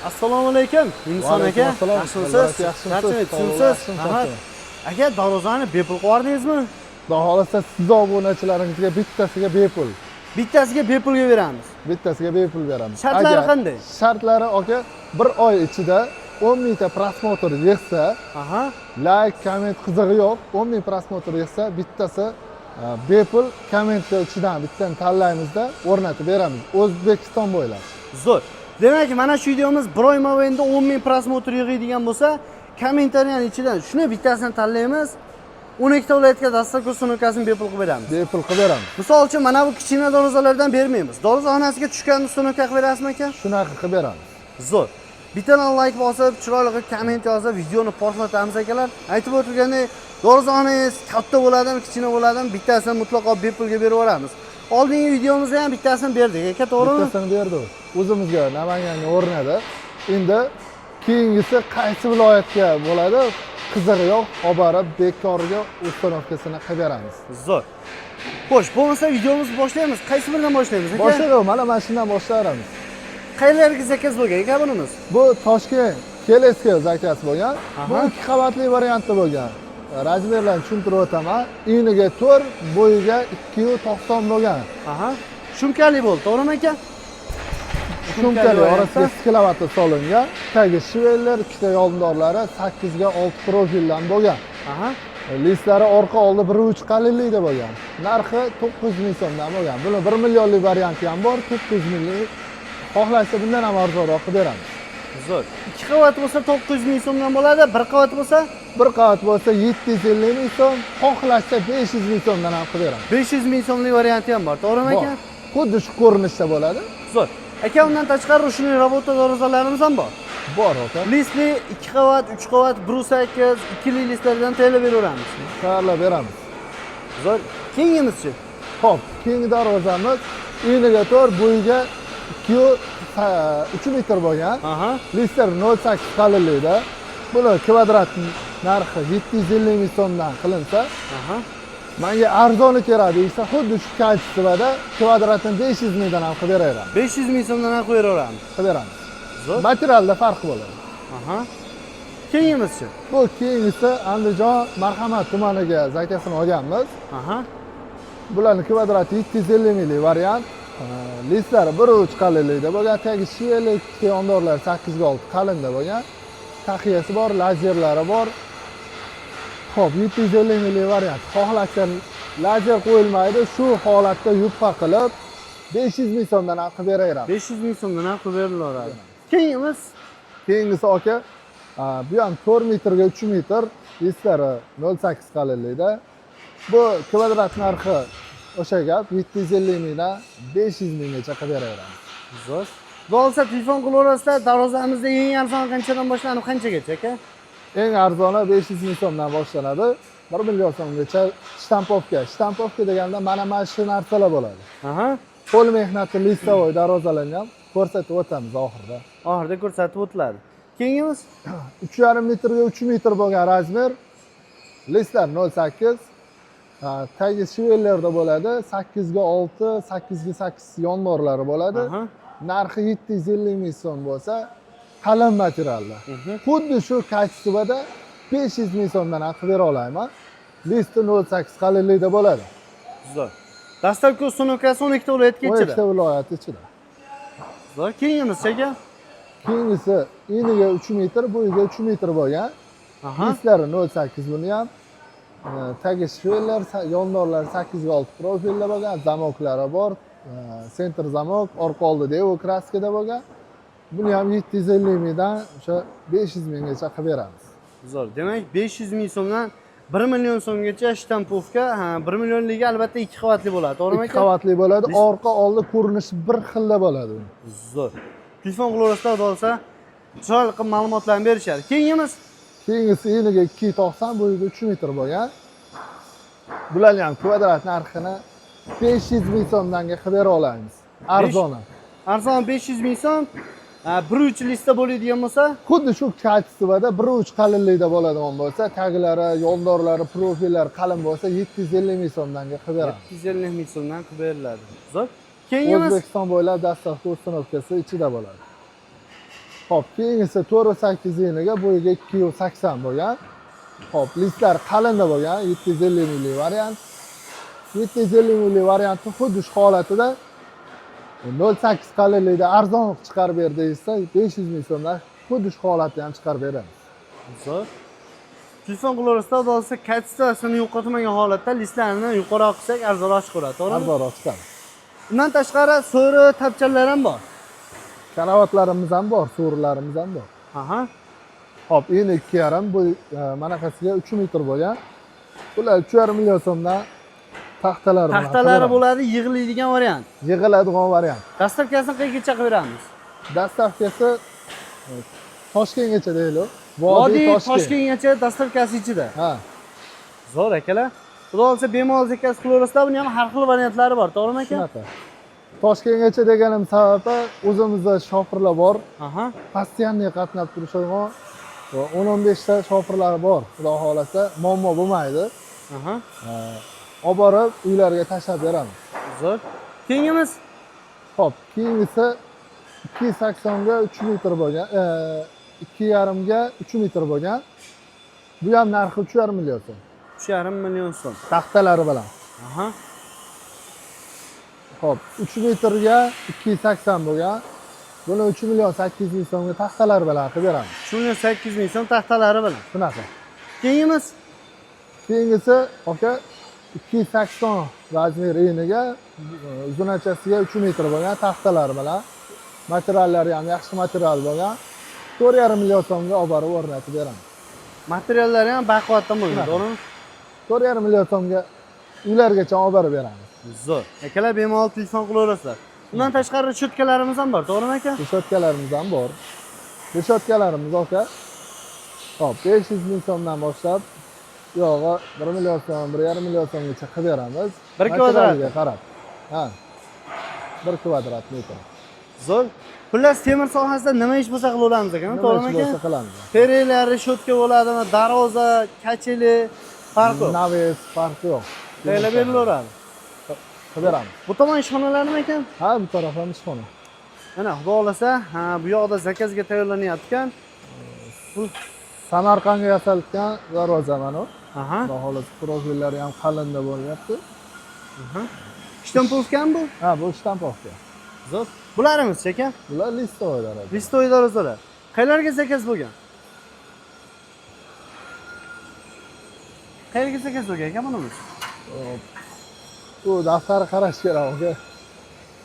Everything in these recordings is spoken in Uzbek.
Assalomu alaykum, Inson aka. Assalom. Yaxshimisiz? Yaxshimisiz? Charchamayapsizmi? Rahmat. Aka, darvozani bepul qilib yubordingizmi? Xudo xohlasa, siz obunachilaringizga bittasiga bepul. Bittasiga bepulga beramiz. Bittasiga bepul beramiz. Shartlari qanday? Shartlari, aka, bir oy ichida 10 mingta просмотр yig'sa, layk, komment qizig'i yo'q, 10 ming просмотр yig'sa, bittasi bepul. Kommentlar ichidan bittani tanlaymizda, o'rnatib beramiz O'zbekiston bo'ylab. Zo'r. Demak, mana shu videomiz bir oy mobaynida 10 ming просмотр yig'iydigan bo'lsa, kommentariyaning ichidan shuni bittasini tanlaymiz. 12 ta viloyatga доставка, установка sini bepul qilib beramiz. Bepul qilib beramiz. Misol uchun, mana bu kichkina darvozalardan bermaymiz. Darvozaxonasiga tushgan установка qilib berasizmi, aka? Shunaqa qilib beramiz. Zo'r. Bittadan layk bosib, chiroyli qilib komment yozib, videoni portlatamiz, akalar. Aytib o'tilgandek, darvozaxonangiz katta bo'ladimi, kichkina bo'ladimi, bittasini mutlaqo bepulga berib yuboramiz. Oldingi videomizda ham bittasini berdik, aka, to'g'rimi? Bittasini berdi, o'zimizga, Namanganga o'rnadi. Endi keyingisi qaysi viloyatga bo'ladi, qizig'i yo'q, olib borib bekorga установка sini qilib beramiz. Zo'r. Xo'sh, bo'lmasa videomizni boshlaymiz. Qaysi biridan boshlaymiz, aka? Boshlaymiz, mana shundan boshlayveramiz. Qayerlarga заказ bo'lgan, aka, bunimiz? Bu Toshkent Kelesga заказ bo'lgan. Bu ikki qavatli variantda bo'lgan. Размер larni tushuntirib o'taman. Eniga 4, bo'yiga 2,90 bo'lgan. Aha. Шумка li bo'ldi, to'g'rimi, aka? Шумка li, variantda. Orasiga стекловата solingan, tagi швеллер, ikkita yondorlari 8 ga 6 profildan bo'lgan. Listlari orqa oldi 1,3 qalinlikda bo'lgan. Narxi 900 ming so'mdan bo'lgan. Buni 1 millionlik varianti ham bor, 900 minglik. Xohlasa, bundan ham arzonroq qilib beramiz. Zo'r. Ikki qavat bo'lsa 900 ming so'mdan bo'ladi, bir qavat bo'lsa? Bir qavat bo'lsa 750 ming so'm, xohlasa 500 ming so'mdan ham qilib beramiz. 500 ming so'mlik varianti ham bor, to'g'rimi, Bor. aka? Xuddi shu ko'rinishda bo'ladi. Zo'r. Aka, undan tashqari ручной работа darvozalarimiz ham bor. Bor, aka. Listli 2 qavat, 3 qavat, 1,8, ikkili listlardan tayyorlab beraveramiz. Tayyorlab beramiz. Zo'r. Keyingimizchi? Ho'p, keyingi darvozamiz eniga 4, bo'yiga 2,3 metr bo'lgan. Listlar 0,8 qalinlikda. Buni kvadrat narxi 750 ming so'mdan qilinsa, manga arzoni kerak deyishsa, xuddi shu качество da kvadratini 500 mingdan ham qilib beraveramiz. 500 ming so'mdan ham qo'yib beraveramiz. Qilib beramiz. Zo'r. Materialda farq bo'ladi. Keyingimizchi? Bu keyingisi Andijon Marhamat tumaniga заказ ini olganmiz. Bularni kvadrati 750 minglik variant. Listlari 1,3 qalinlikda bo'lgan, tagi швеллер, ikkita yondorlari 8 ga 6 qalinda bo'lgan. Taxiyasi bor, lazerlari bor. Xo'p, 750 minglik variant. Xohlasa, lazer qo'yilmaydi, shu holatda yupqa qilib 500 ming so'mdan ham qilib beraveramiz. 500 ming so'mdan ham qilib berilaveradi. Keyingimiz? Keyingisi, aka, bu ham 4 metrga 3 metr, listlari 0,8 qalinlikda. Bu kvadrat narxi o'sha gap, 750 mingdan 500 minggacha qilib beraveramiz. Zo'r. Bo'lsa telefon qilaverasizlar, darvozamizda eng arzon qanchadan boshlanib qanchagacha, aka? Eng arzoni 500 ming so'mdan boshlanadi. 1 million so'mgacha штамповка. Штамповка deganda mana shu narsalar bo'ladi. Qo'l mehnati листовой darvozalarni ham ko'rsatib o'tamiz oxirida. Oxirida ko'rsatib o'tiladi. Keyingimiz? 3,5 metrga 3 metr bo'lgan размер, listlar 0,8, tagi швеллер da bo'ladi, 8 ga 6, 8 ga 8 yondorlari bo'ladi. Narxi 750 ming so'm bo'lsa, qalin materialda. Xuddi shu качество da 500 ming so'mdan ham qilib bera olaman. Listi 0,8 qalinlikda bo'ladi. Zo'r. Доставка, установка si 12 ta viloyatga 12 ichida. ta viloyat ichida. Zo'r. Keyingimiz, aka? Keyingisi eniga 3 metr, bo'yiga 3 metr bo'lgan. Listlari 0,8 buni ham. Tagi швеллер, yondorlari 8 ga 6 profilda bo'lgan, замок lari bor. Центр замок, orqa oldi дево краска da bo'lgan. Buni ham 750 mingdan o'sha 500 minggacha qilib beramiz. Zo'r. Demak, 500 ming so'mdan 1 million so'mgacha штамповка, ha, 1 millionligi albatta ikki qavatli bo'ladi, to'g'rimi, Ikki aka? qavatli bo'ladi, orqa oldi ko'rinishi bir xilda bo'ladi. Zo'r. Telefon qilaverasizlar, xudo xohlasa chiroyli qilib ma'lumotlarni berishadi. Keyingimiz? Keyingisi eniga 2,90, bo'yiga 3 metr bo'lgan. Bularni ham kvadrat narxini 500 ming so'mdanga qilib bera olamiz. Arzoni. Arzon 500 ming so'm. Ha, 1,3 listda bo'ladigan bo'lsa, Xuddi shu качество da 1,3 qalinlikda bo'ladigan bo'lsa, taglari, yondorlari, profillari qalin bo'lsa, 750 ming so'mdanga qilib beramiz. 750 ming so'mdan qilib beriladi. Zo'r. Keyingimiz? O'zbekiston bo'ylab доставка, установка si ichida bo'ladi. Xo'p, keyingisi 4.8 eniga, bo'yiga 2.80 bo'lgan. Xo'p, listlar qalinda bo'lgan, 750 minglik variant. 750 minglik variantni xuddi shu holatida 0.8 qalinlikda arzon chiqarib ber deyilsa, 500 ming so'mdan xuddi shu holatda ham chiqarib beramiz. Zo'r. Telefon qilaversa, xudo xohlasa, качество sini yo'qotmagan holatda listlarni yuqoriroq qilsak, arzonroq chiqaveradi, to'g'rimi? Arzonroq chiqadi. Undan tashqari so'ri tapchanlar ham bor. Karavotlarimiz ham bor, so'rilarimiz ham bor. Aha. Xo'p, endi 2,5, bu manaqasiga 3 metr bo'lgan. Bular 3,5 million so'mdan taxtalari bilan Taxtalari qilib bo'ladi, yig'iladigan variant. beramiz. Yig'iladigan variant. Доставка sini qayergacha qilib beramiz? Доставка si Toshkentgacha deylik. Vodiy Toshkentgacha доставка si ichida. Ha, Zo'r, akalar. Xudo xohlasa, bemalol заказ qilaverasizlar. Buni ham har xil variantlari bor, to'g'rimi, aka? Shunaqa. Toshkentgacha deganim sababi o'zimizda shofirlar bor. Постоянно qatnab turishadigan 10-15 ta shofirlar bor. Xudo xohlasa, muammo bo'lmaydi. Olib borib uylarga tashlab beramiz. Zo'r. Keyingimiz? Xo'p, keyingisi 2.80 ga 3 metr bo'lgan, 2,5 ga 3 metr bo'lgan. Bu ham narxi 3,5 million so'm. 3,5 million so'm. Taxtalari bilan. Xo'p, 3 metrga 2.80 bo'lgan. Buni 3 million 800 ming so'mga taxtalari bilan qilib beramiz. 3 million 800 ming so'm taxtalari bilan. Shunaqa. Keyingimiz? Keyingisi, aka, 2.80 размер eniga, uzunachasiga 3 metr bo'lgan, taxtalari bilan. Materiallari ham yaxshi material bo'lgan. 4,5 million so'mga olib borib o'rnatib beramiz. Materiallari ham baquvvatdan bo'lgan, Shunaqa. to'g'rimi? 4,5 million so'mga uylargacha olib borib beramiz. Zo'r. Akalar, bemalol telefon qilaverasizlar. Undan tashqari решётка larimiz ham bor, to'g'rimi, aka? Решётка larimiz ham bor. Решётка larimiz, aka, xo'p, 500 ming so'mdan boshlab yog'i 1 million so'm, 1,5 million so'mgacha qilib beramiz. Bir kvadrat. Materialiga qarab. Ha. 1 kvadrat metr. Zo'r. Xullas, temir sohasida nima ish bo'lsa qilaveramiz ekan, Nima to'g'rimi, ish aka? bo'lsa qilamiz. Perilar, решётка bo'ladimi, darvoza, качели, farqi yo'q. Навес, farqi yo'q. Tayyorlab berilaveradi. Qilib beramiz. Bu tomon ishxonalarmi ekan? Ha, bu taraf ham ishxona. Mana, xudo xohlasa, ha, bu yoqda заказ ga tayyorlanayotgan. Samarqandga yasalgan darvoza mana bu. Aha. Xudo xohlasa, profillari ham qalinda bo'lyapti. Aha. Штамповка mi bu? Ha, bu штамповка. Zo'r. Bularimiz aka? Bular листовой darvoza. Листовой darvozalar. Qayerlarga заказ bo'lgan? Qayerga заказ bo'lgan aka bunimiz? Xo'p. Bu daftar qarash kerak, aka.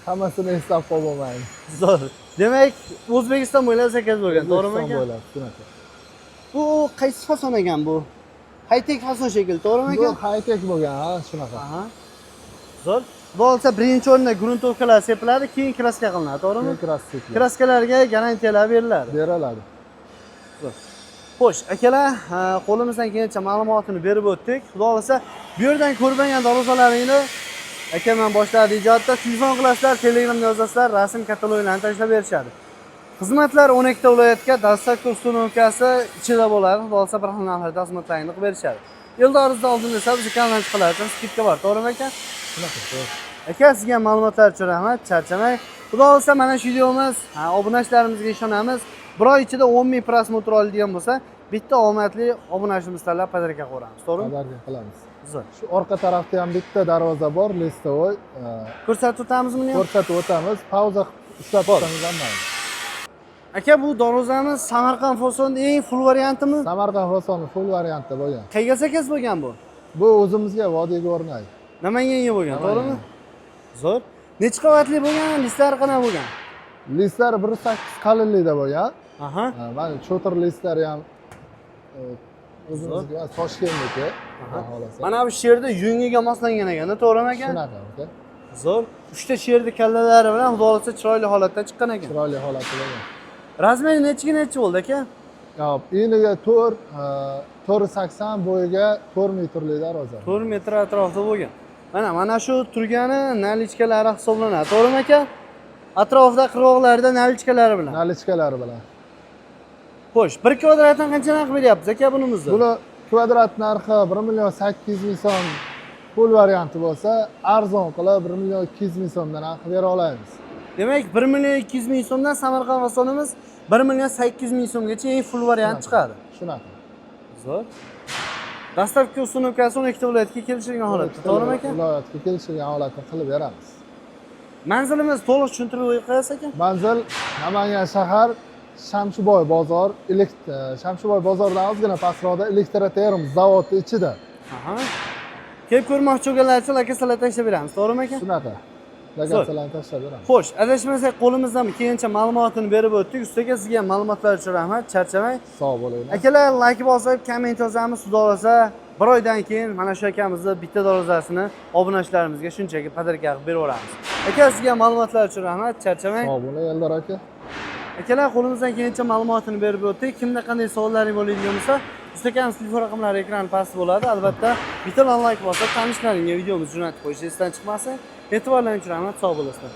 Hammasini eslab qolib bo'lmaydi. Zo'r. Demak, O'zbekiston bo'ylab заказ bo'lgan, to'g'rimi, O'zbekiston aka? bo'ylab shunaqa. Bu qaysi fason ekan bu? High-tech fason shekilli, to'g'rimi, Bu aka? high tech bo'lgan, ha, shunaqa. Aha. Zo'r. Bu olsa birinchi o'rinda грунтовка lar sepiladi, keyin краска qilinadi, to'g'rimi? Keyin краска sepiladi. Краска larga garantiyalar beriladi. Beriladi. Xo'sh, akalar, ha, qo'limizdan kelgancha ma'lumotini berib o'tdik. Xudo xohlasa, bu yerdan ko'rmagan darvozalaringni aka man boshladi ijodda telefon qilasizlar, Telegramda yozasizlar, rasm kataloglarni tashlab berishadi. Xizmatlar 12 ta viloyatga доставка, установка si ichida bo'ladi. Xudo xohlasa, bir xil narxlarda xizmatlaringni qilib berishadi. Eldor oldin desa, biz kanaldan chiqalar, скидка bor, to'g'rimi, aka? Shunaqa, to'g'ri. Aka, sizga ham ma'lumotlar uchun rahmat, charchamang. Xudo xohlasa, mana shu videomiz, ha, obunachilarimizga ishonamiz. Bir oy ichida 10 ming просмотр oladigan bo'lsa, bitta omadli obunachimiz tanlab подарка qo'yamiz, to'g'rimi? Подарка qilamiz. Zo'r. Shu orqa tarafda ham bitta darvoza bor, листовой. Ko'rsatib o'tamiz buni ham. Ko'rsatib o'tamiz. Pauza qilib ushlab tursangiz ham mayli. Aka, bu darvozamiz Samarqand fasonni eng full variantimi? Samarqand fasoni full variantda bo'lgan. Qayerga заказ bo'lgan bu? Bu o'zimizga, Vodiy Горный. Namanganga bo'lgan, to'g'rimi? Namanganga. Zo'r. Necha qavatli bo'lgan? Listlari qanaqa bo'lgan? Listlar 1.8 qalinlikda bo'lgan. Aha. Ha, mana cho'tir listlari ham o'zimizga emas, Toshkentniki. Xudo xohlasa. Mana bu sherda yungiga moslangan ekanda, to'g'rimi, aka? Shunaqa, aka. Zo'r. Uchta sherni kallalari bilan, xudo xohlasa, chiroyli holatda chiqqan ekan. Chiroyli holati bo'lgan. Размер i nechiga nechi bo'ldi, aka? Yo'q, eniga 4, 4.80, bo'yiga 4 metrli darvoza. 4 metr atrofida bo'lgan. Mana shu turgani наличка lari hisoblanadi, to'g'rimi, aka? Atrofida, qirg'oqlarida наличка lari bilan. Наличка lari bilan. Xo'sh, bir kvadratdan qancha narx beryapmiz, aka, bunimizni? Buni kvadrat narxi 1 million 800 ming so'm full varianti bo'lsa, arzon qilib 1 million 200 ming so'mdan narx bera olamiz. Demak, 1 million 200 ming so'mdan Samarqand fasonimiz 1 million 800 ming so'mgacha eng full variant chiqadi. Shunaqa. Zo'r. Доставка, установка si 12 ta viloyatga kelishilgan holatda, to'g'rimi, aka? Viloyatga kelishilgan holatda qilib beramiz. Manzilimiz to'liq tushuntirib qo'yasiz, aka. Manzil Namangan shahar, Shamshiboy bozor, Shamshiboy bozoridan ozgina pastroqda, Elektroterm zavodi ichida. Aha. Kelib ko'rmoqchi bo'lganlar uchun lokatsiyalar tashlab beramiz, to'g'rimi, aka? Shunaqa. Lokatsiyalarni tashlab beramiz. Xo'sh, adashmasak, qo'limizdan kelgancha ma'lumotini berib o'tdik. Usta aka, sizga ham ma'lumotlar uchun rahmat, charchamang. Sog' bo'linglar. Akalar, layk bosib, komment yozamiz. Xudo xohlasa, bir oydan keyin mana shu akamizni bitta darvozasini obunachilarimizga shunchaki подарка qilib beraveramiz. Aka, sizga ham ma'lumotlar uchun rahmat, charchamang. Sog' bo'ling, Eldor aka. Akalar, qo'limizdan kelgancha ma'lumotini berib o'tdik. Kimda qanday savollaring bo'ladigan bo'lsa, usta akamiz telefon raqamlari ekran pastida bo'ladi. Albatta, bitta layk bosib, tanishlaringga videomizni jo'natib qo'yish esdan chiqmasin. E'tiborlaring uchun rahmat, sog' bo'lasizlar.